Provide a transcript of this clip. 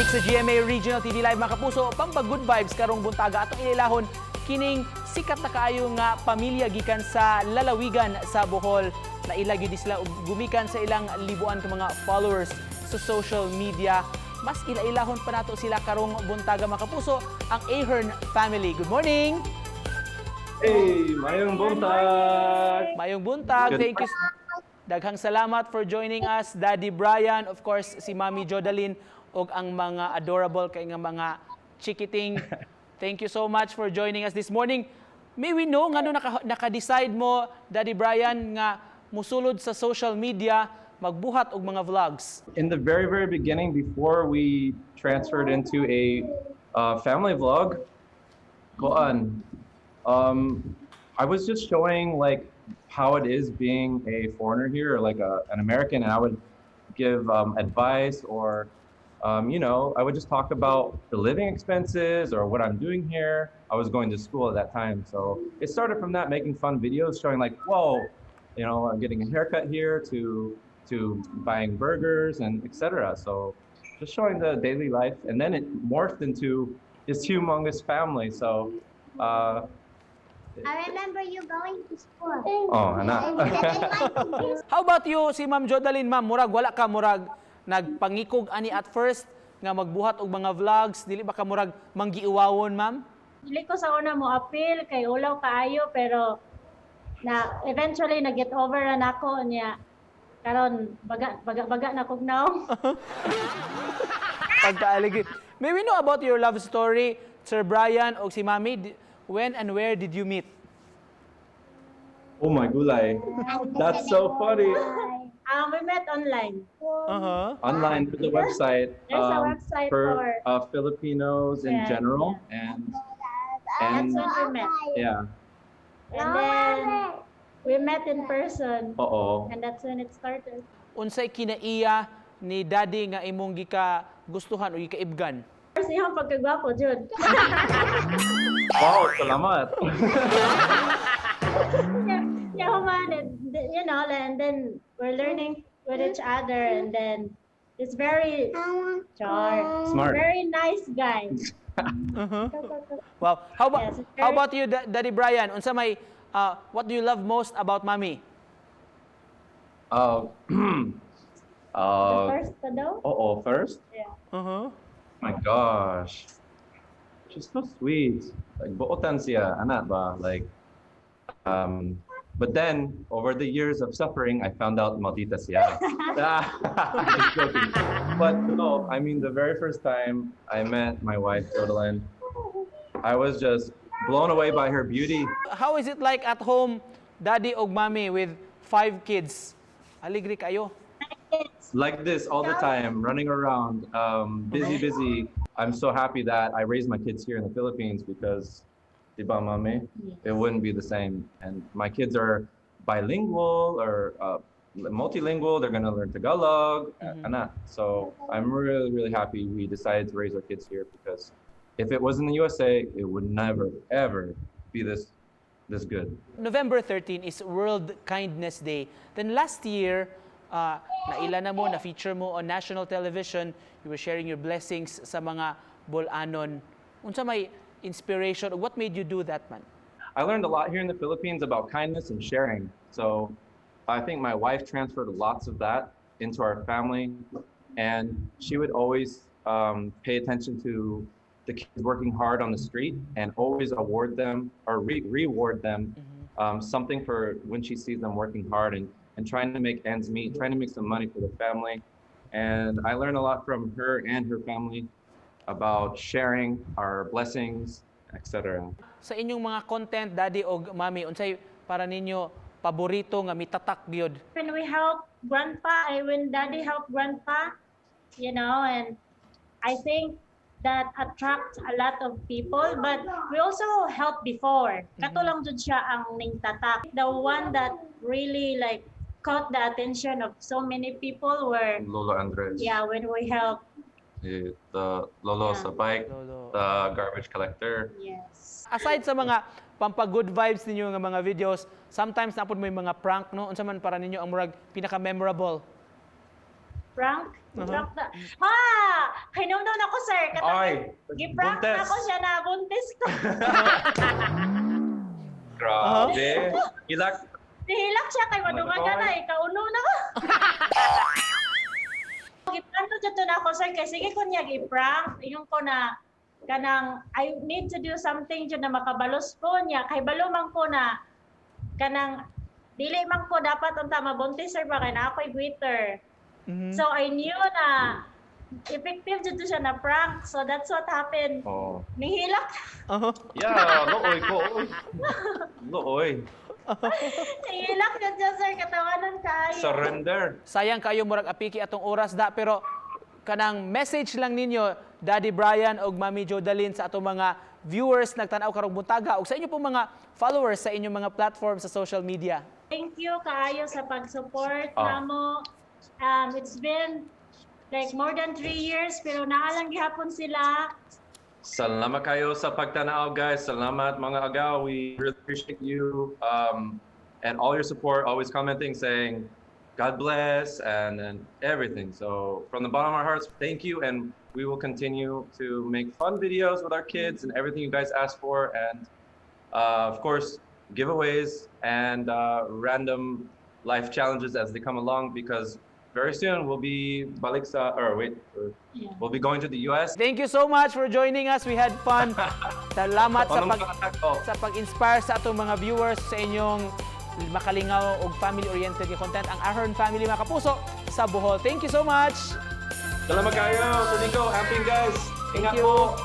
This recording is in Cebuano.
Balik sa GMA Regional TV Live, mga kapuso, pampa-good vibes karong buntaga atong ilahon kining sikat na kaayo nga pamilya gikan sa lalawigan sa Bohol. Naila gyud sila og gumikan sa ilang libuan ka mga followers sa social media. Mas ila-ilahon pa nato sila karong buntaga, mga kapuso, ang Ahern family. Good morning! Hey, mayong buntag! Mayong buntag. Good. Thank you. Daghang salamat for joining us, Daddy Brian, of course, si Mami Jodalyn, ug ang mga adorable kay nga mga chikiting. Thank you so much for joining us this morning. May we know ngano naka-decide mo, Daddy Brian, nga musulod sa social media, magbuhat og mga vlogs? In the very, very beginning, before we transferred into a family vlog, koan, I was just showing like how it is being a foreigner here, or like an American, and I would give advice or I would just talk about the living expenses or what I'm doing here. I was going to school at that time. So it started from that, making fun videos showing like, whoa, I'm getting a haircut here to buying burgers and etc. So just showing the daily life. And then it morphed into this humongous family. So, I remember you going to school. Oh, anak. How about you, si Ma'am Jodalyn? Ma'am, murag wala ka murag nagpangikog ani at first nga magbuhat og mga vlogs, dili ba ka murag manggiuwawon, ma'am? Dili ko sa una mo appeal kay ulaw kaayo, pero na eventually na get over na nako niya. Karon baga baga baga na kog nawong. Pagkaaligi. May we know about your love story, Sir Brian o si Mami? When and where did you meet? Oh my gulay. That's so funny. We met online. Online through the website. There's a website for Filipinos in general and That's when we met. And then we met in person. Oo. And that's when it started. Unsay kinaiya ni Daddy nga imong gika gustuhan o gikaibgan? First, iyang pagkagwapo, jud. Wow, salamat. Yeah, man, and then we're learning with each other, and then it's very char, Smart. Very nice guy. Wow. How about Yes, it's how very- about you, Daddy Brian? Unsa may what do you love most about Mami? The first pa daw? Oo, first? Yeah. My gosh. She's so sweet. Like, buotan siya, anak ba? Like, but then, over the years of suffering, I found out maldita siya. Just joking. But no, I mean, the very first time I met my wife, Jodalyn, I was just blown away by her beauty. How is it like at home, Daddy og Mami, with five kids? Aligre kayo. Like this all the time, running around, busy, busy. I'm so happy that I raised my kids here in the Philippines because, diba, mami? It wouldn't be the same. And my kids are bilingual or multilingual. They're gonna learn Tagalog, ana. So I'm really, really happy we decided to raise our kids here because if it was in the USA, it would never, ever be this good. November 13 is World Kindness Day. Then last year, naila na mo, na-feature mo on national television, you were sharing your blessings sa mga Bol-anon. Unsa may inspiration? What made you do that, man? I learned a lot here in the Philippines about kindness and sharing. So I think my wife transferred lots of that into our family. And she would always pay attention to the kids working hard on the street and always award them or reward them something for when she sees them working hard and trying to make ends meet, trying to make some money for the family. And I learned a lot from her and her family about sharing our blessings, etc. Sa inyong mga content, Daddy og Mami, unsay para ninyo paborito nga mitatak gyud? When we help grandpa, when daddy helped grandpa, and I think that attracts a lot of people. But we also helped before. Kato lang jud siya ang ning tatak. The one that really like caught the attention of so many people were Lolo Andres. Yeah, when we help. The Lolo sa bike, Lolo. The garbage collector. Yes. Aside sa mga pampa good vibes ninyo nga mga videos, sometimes napod mo yung mga prank, no? Unsa man para ninyo ang murag pinaka memorable? Prank? Prank na. Ha! Hinumdum nako, sir. Katong Ay, gi-prank buntis. nako siya na buntis ko. Grabe. Hilak. Nihilak siya kay madungagan na eh. Kauno na ko. Giplano jud to nako, sir, kay sige ko niya gi-prank. Ingon ko na kanang I need to do something jud na makabalos ko niya. Kay balo man ko na kanang dili man ko dapat unta mabuntis, sir, ba kay naa ako'y goiter. So I knew na effective jud to siya na prank. So that's what happened. Oh. Nihilak. Yeah, looy ko. Oy. Looy. Nihilak jud siya, sir, katawanan kaayo. Surrender. Sayang kayo, murag apiki atong oras da, pero kanang message lang ninyo, Daddy Brian og Mami Jodalyn, sa atong mga viewers nagtan-aw karong buntaga ug sa inyo pong mga followers sa inyong mga platform sa social media. Thank you kaayo sa pag-support namo. It's been like more than 3 years pero naa lang gihapon sila. Salamat kayo sa pagtanaw, guys. Salamat, mga agaw. We really appreciate you and all your support, always commenting, saying, "God bless," and everything. So, from the bottom of our hearts, thank you. And we will continue to make fun videos with our kids and everything you guys ask for. And of course, giveaways and random life challenges as they come along, because very soon we'll be balik sa, or wait, we'll be going to the US. Thank you so much for joining us. We had fun. Salamat sa Anong pag mga oh. sa pag-inspire sa atong mga viewers sa inyong makalingaw ug family-oriented nga content, ang Ahern family, mga kapuso, sa Bohol. Thank you so much. Salamat kayo, Sir Nico. Amping, guys. Ingat you. po.